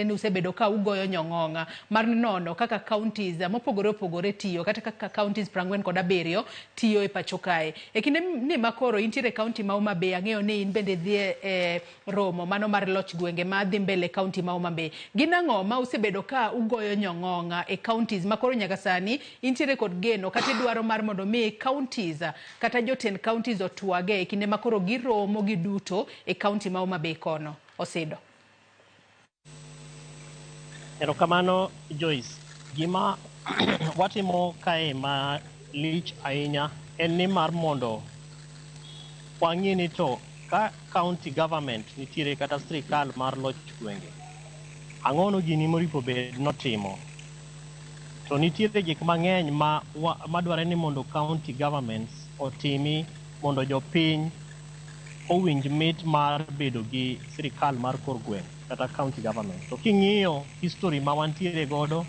Ni usebedo ka ugoyo nyong'ong'a mar nono kaka counties mopogore opogore tiyo, kata kaka counties 47 tiyo e pacho kae. E kinde ni makoro intiere e county ma Homa Bay, ang'eyo ni in bende dhi e romo mano mar loch gwenge ma dhi mbele e county ma Homa Bay. Gin ang'o ma usebedo ka ugoyo nyong'ong'a e counties ma koro nyaka sani intiere kod geno kata idwaro mar mondo mi counties kata jotend counties otwage e kinde ma koro giromo giduto e county ma Homa Bay kono? Osido. Erokamano, Joyce. Gima watimo kae ma lich ahinya en ni mar mondo wang'i ni to ka county government nitiere kata sirikal mar loch gwenge, ang'o no gini moripo bed notimo? To nitiere gik mang'eny ma madwarore ni mondo county governments otimi mondo jopiny owinj mit mar bedo gi sirikal mar kor gweng' kata county government. To king'iyo history ma wantiere godo,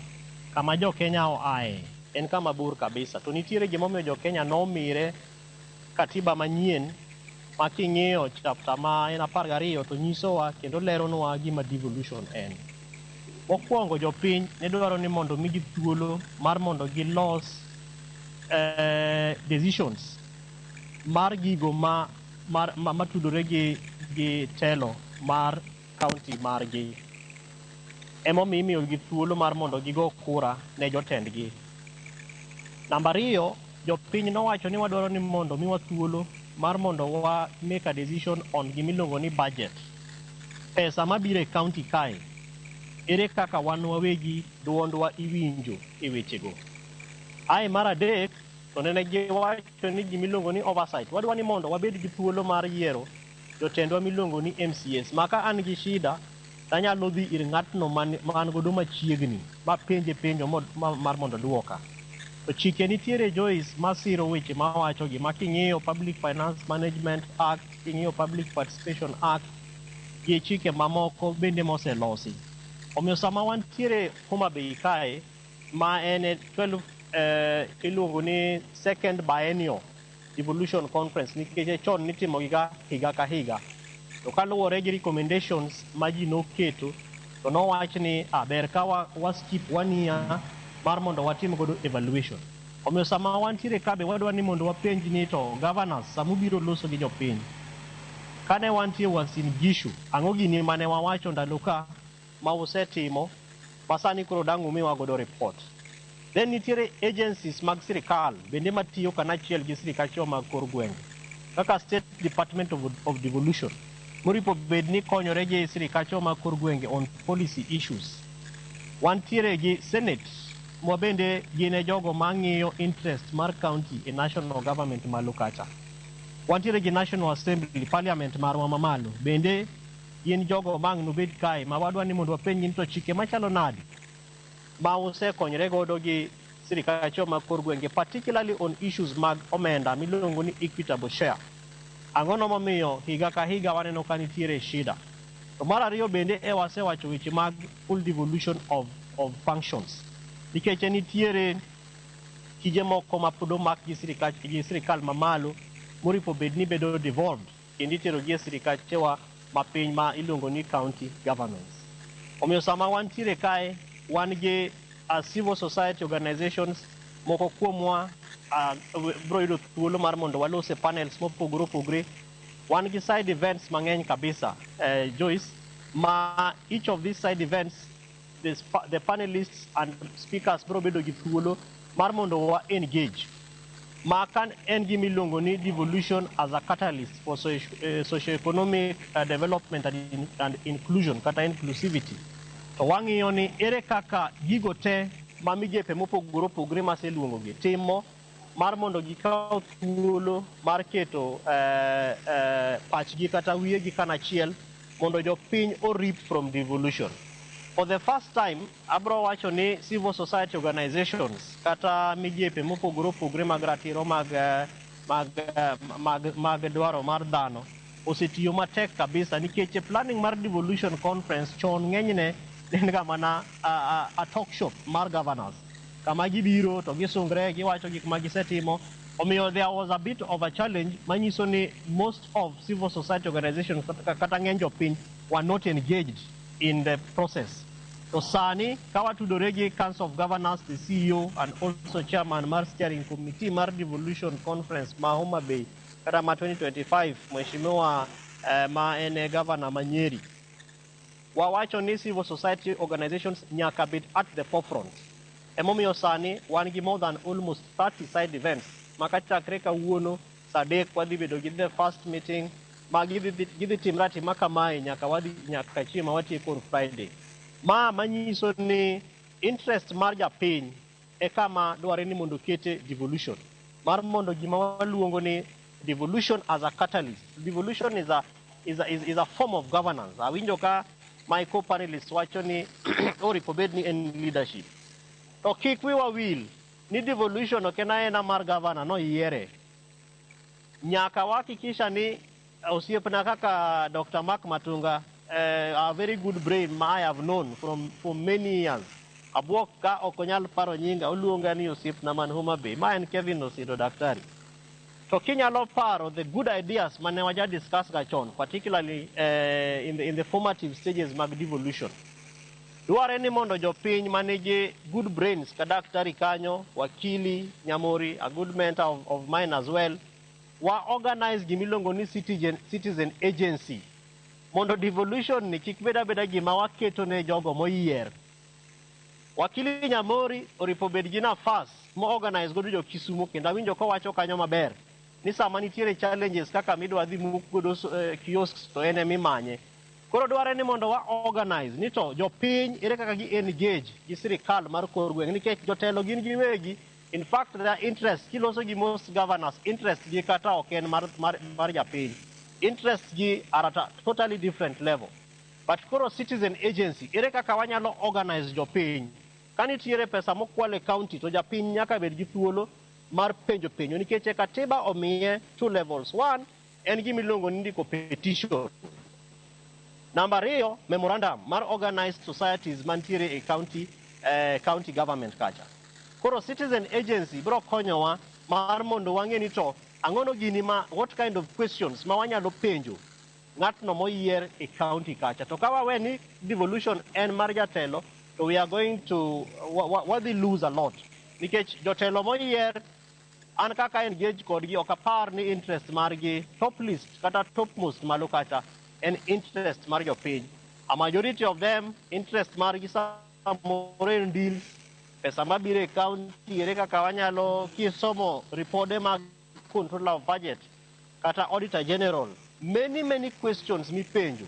kama jo Kenya oaye en kama bor kabisa. To nitiere gimomiyo jo Kenya nomire katiba manyien ma king'iyo chapter ma en 12 to nyisowa kendo leronwa gima devolution en. Mokwongo, jopiny ne dwaro ni mondo migi thuolo mar mondo gilos decisions mar gigo ma matudore gi telo mar county margi. Emomiyo imiyogi thuolo mar mondo gigo kura ne jotendgi. Namba 2, jopiny nowacho ni wadwaro ni mondo miwa thuolo mar mondo wa make a decision on gimiluongo ni budget. Pesa mabiro e county kae, ere kaka wan wawegi duondwa iwinjo e wechego. Ae mar adek, to nene giwacho ni gimiluongo ni oversight. Wadwa ni mondo wabed gi thuolo mar yiero jotendwa miluongo ni MCAs. Ma ka an gi shida, tanyalo dhi ir ng'atno man godo machiegni mapenje penjo mar mondo oduoka. To chike nitiere, Joyce, masiro weche mawachogi ma king'iyo Public Finance Management Act, king'iyo Public Participation Act gi chike mamoko bende moselosi. Omiyo sama wantiere Homa Bay kae ma en e 12 iluongo ni second biennial devolution conference, nikech chon nitimo gi ga higa ka higa. To kaluwore gi recommendations ma ji noketo, to nowach ni ber ka wa skip one year mar mondo watim godo evaluation. Omiyo sama wantiere ka be wadwa ni mondo wapenj ni to governors, sama ubiro loso gi jopiny, kane wantie Uasin Gishu, ang'o gini mane wawacho ndalo ka ma usetimo ma sani koro dang' umiwa godo report? Then nitiere agencies mag sirikal bende matiyo kanachiel gi sirikache mag kor gwenge kaka State Department of Devolution moripo bed ni konyore gi sirikache mag kor gwenge on policy issues. Wantiere gi Senate ma bende gin e jogo mang'iyo interest mar county e national government malo kacha. Wantiere gi National Assembly, parliament marwa mamalo, bende gin jogo ma ang' nobed kae ma wadwa ni mondo wapenj ni to chike machalo nade ma usekonyre godo gi sirikache mag kor gwenge, particularly on issues mag omenda miluongo ni equitable share. Ang'o no momiyo higa ka higa waneno ka nitiere shida? To mar ariyo bende e wasewacho weche mag full devolution of functions. Nikech nitiere tije moko ma pod omak gi sirikal mamalo moripo bed ni bedo devolved kendo itero gi e sirikachewa mapiny ma iluongo ni county governments. Omiyo sama wantiere kae, wan gi civil society organizations moko kuomwa bro yudo thuolo mar mondo walos e panels mopogore opogore. Wan gi side events mang'eny kabisa, Joyce, ma each of these side events the panelists and speakers bro bedo gi thuolo mar mondo wa engage ma kan en gima iluongo ni devolution as a catalyst for socio-economic development and inclusion kata inclusivity. To wang'iyo ni ere kaka gigo te ma migepe mopogore opogore maseluongogi timo mar mondo gikaw thuolo mar keto pachgi kata wiyegi kanachiel mondo jopiny o-reap from devolution. For the first time, abro wacho ni civil society organizations kata migepe mopogore opogore mag ratiro mag dwaro mar dhano osetiyo matek kabisa, nikech e planning mar devolution conference chon ng'enyne ne en ga mana a talk shop mar governors kama gibiro to gisungre giwacho gik ma gisetimo. Omiyo there was a bit of a challenge manyiso ni most of civil society organizations kata ng'eny jopiny were not engaged in the process. To sani ka watudore gi Council of Governors, the CEO and also chairman mar steering committee mar devolution conference ma Homa Bay kata ma 2025, Mheshimiwa ma en governor ma Nyeri, wawacho ni civil society organizations nyaka bed at the forefront. Emomiyo sani wan gi more than almost 30 side events ma kachakre kawuono sa 3 wadhi bedo gi the first meeting ma gidhi timre atima kamae nyaka wadhi nyaka chieng' ma watieko on Friday. Ma manyiso ni interest mar japiny e kama dware ni mondo okete devolution mar mondo gima waluongo ni devolution as a catalyst. Devolution is a form of governance. Awinjo ka my co-panelists wacho ni oripo bed ni en leadership. To kik wiwa wil ni devolution ok en aena mar governor noyiere. Nyaka wahakikisha ni osiepna kaka Dr. Mark Matunga, a very good brain ma I have known for many years. Abuok ka ok onyal paro nyinga, oluonga ni osiepna man Homa Bay. Ma en Kevin Osido daktari. To kinyalo paro the good ideas mane waja discuss ga chon, particularly in the formative stages mag devolution. Dware ni mondo jopiny manigi good brains ka daktari kanyo, wakili Nyamori, a good mentor of mine as well, wa organize gimiluongo ni citizen agency mondo devolution ni kik bed abeda gima waketo ne jogo moyier. Wakili Nyamori oripo bed gi nafas mo organize godo jo Kisumo, kendo awinjo kowacho kanyo maber ni sama nitiere challenges kaka midwa dhi muk godo kiosks to en emimanye. Koro dware ni mondo wa organize ni to jopiny ere kaka gi engage gi sirikal mar kor gweng' nikech jotelo gin giwegi. In fact, their interest kiloso gi most governors, interest gi kata ok en mar japiny, interest gi are at a totally different level. But koro citizen agency, ere kaka wanyalo organize jopiny ka nitiere pesa mokwal e county, to japiny nyaka bed gi thuolo mar penjo penjo nikech e katiba omiye two levels. One en gima iluongo ni ndiko petition. Namba ariyo, memorandum mar organized societies mantiere e county government kacha. Koro citizen agency biro konyowa mar mondo wang'e ni to ang'ono gini ma what kind of questions ma wanyalo penjo ng'atno moyier e county kacha. To ka wawe ni devolution en mar jatelo, to we are going to wadhi lose a lot nikech jotelo moyier, an kaka engage kodgi, ok apar ni interest margi top list kata topmost malo kacha en interest mar jopiny. A majority of them, interest margi samoro en deals, pesa mabiro e county, ere kaka wanyalo. Kisomo ripode mag controller of budget kata auditor general, many many questions mipenjo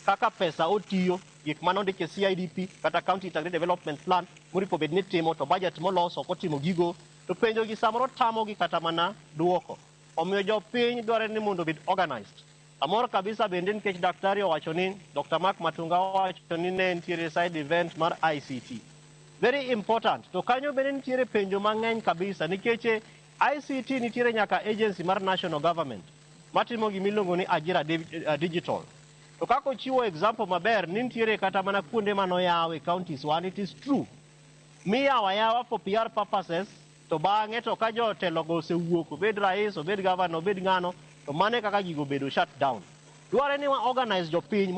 kaka pesa otiyo, gik manondik e CIDP kata County Integrated Development Plan moripo bed ni timo, to budget molos ok otimo gigo, to penjo gi samoro tamogi kata mana duoko. Omiyo jopiny dware ni mondo obed organized. Amor kabisa bende nikech daktari owacho ni Dr. Mark Matunga owacho ni ne nitiere side event mar ICT. Very important. To kanyo bende nitiere penjo mang'eny kabisa nikech ICT nitiere nyaka agency mar national government matimo gimiluongo ni Ajira Digital. To kaka ochiwo example maber ni nitiere kata mana kuonde manoyaw e counties one, it is true. Miyawo ayawa for PR purposes, to bang'e to ka jotelogo osewuok, obed rais, obed governor, obed ng'ano, to mano e kaka gigo obedo shut down. Dware ni wa organize jopiny.